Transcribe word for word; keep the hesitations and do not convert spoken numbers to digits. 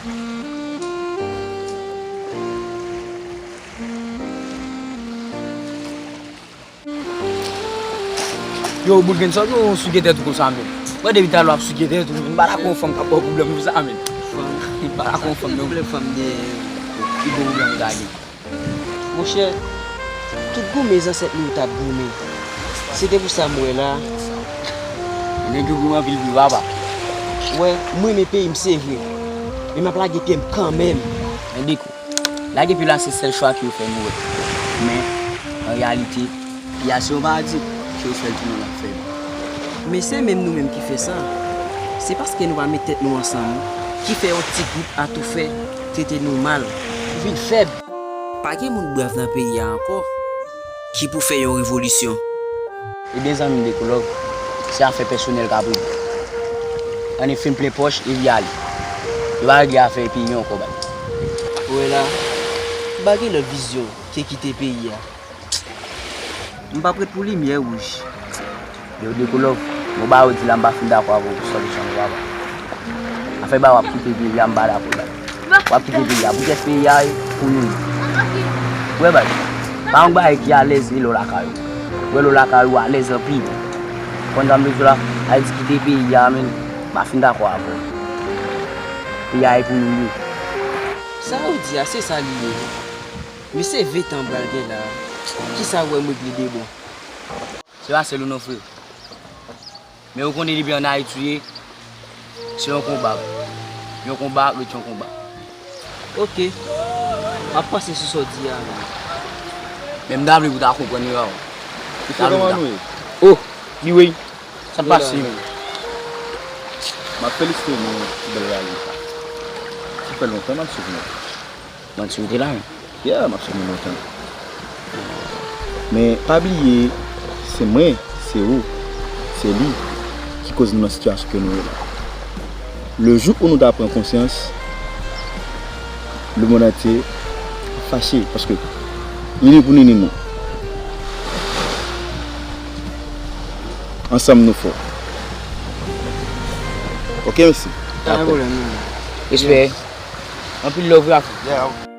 Yo, Boudgrenn, sa w gen w souke tèt ou konsa, menm? Mwen, depi talè w ap souke tèt ou, m pa dakò yon fanm k ap ba w pwoblèm konsa, menm. Fanm? M pa dakò yon fanm, non. Ki pwoblèm fanm gen? Ki bon pwoblèm ou ta gen? Monchè, tout goumen zansèt nou yo t ap goumen. Se te pou sa m wè la. Nèg yo goumen anpil vre, papa. Wè, m renmen peyi m, se vre. Men m ap lage pye m kanmenm. Men Deko, lage pye la se sèl chwa ke yo fè nou wè. Men, an reyalite, peyi a se yon paradi ke yo fè l tounen yon lafèb. Men se menm nou menm ki fè sa. Se paske nou pa met tèt nou ansanm ki fè yon ti gwoup atoufè trete nou mal. Nou vin fèb. Pa gen moun brav nan peyi a ankò ki pou fè yon revolisyon. Ebyen, zanmi m, Deko Love, se afè pèsonèl k ap regle. Ann fè m plen pòch epi ale. Yo pa regle afè peyi ankò, bay. Ou wè la, m pa gen lòt vizyon ke kite peyi a. M p ap ret pou limyè wouj. Yo, Deko Love, mwen ba yo di la, m pa fin dakò avè w pou solisyon nou, papa. Afè ba w ap kite peyi a, m pa dakò la. W ap kite peyi a. Poutèt peyi a, e, pou nou. Ou wè, bay. Pa yon bagay ki alèz, e lè w lakay ou. Ou wè, lè w lakay ou, alèz anpil. Konn sa m vle di w la, Ayiti kite peyi a, men m pa fin dakò avè w. Peyi a, e pou nou li ye. Sa ou di a, se sa li ye. Men se ven tan m pral gen la. Kisa ou wè m regle de bon? Se pa sèl ou non, frè. Men ou konnen depi ann Ayiti ou ye, se yon konba. Yon konba ret yon konba. Oke. M ap panse sou sa w di a, men. Men m ta vle pou w ta konprann, wi, papa. Mesye, kòman nou ye? Oh, Biwey, sa k pase, men? M ap felisite nou pou bèl rally sa. Sa fè lontan m ap swiv nou. Mwen di w te la, wi. Yeah, m ap swiv nou lontan. Men, pa bliye, se mwen, se ou, se li ki koz nou nan sitiyasyon ke nou ye la. Le jou où nou ta pran konsyans, lemonn antye ap fache, paske ni li pou ni ni nou. Ansanm nou fò. Oke, mèsi. Pa gen pwoblèm, non. Respè. Anpil love, wi, afè. Yeah.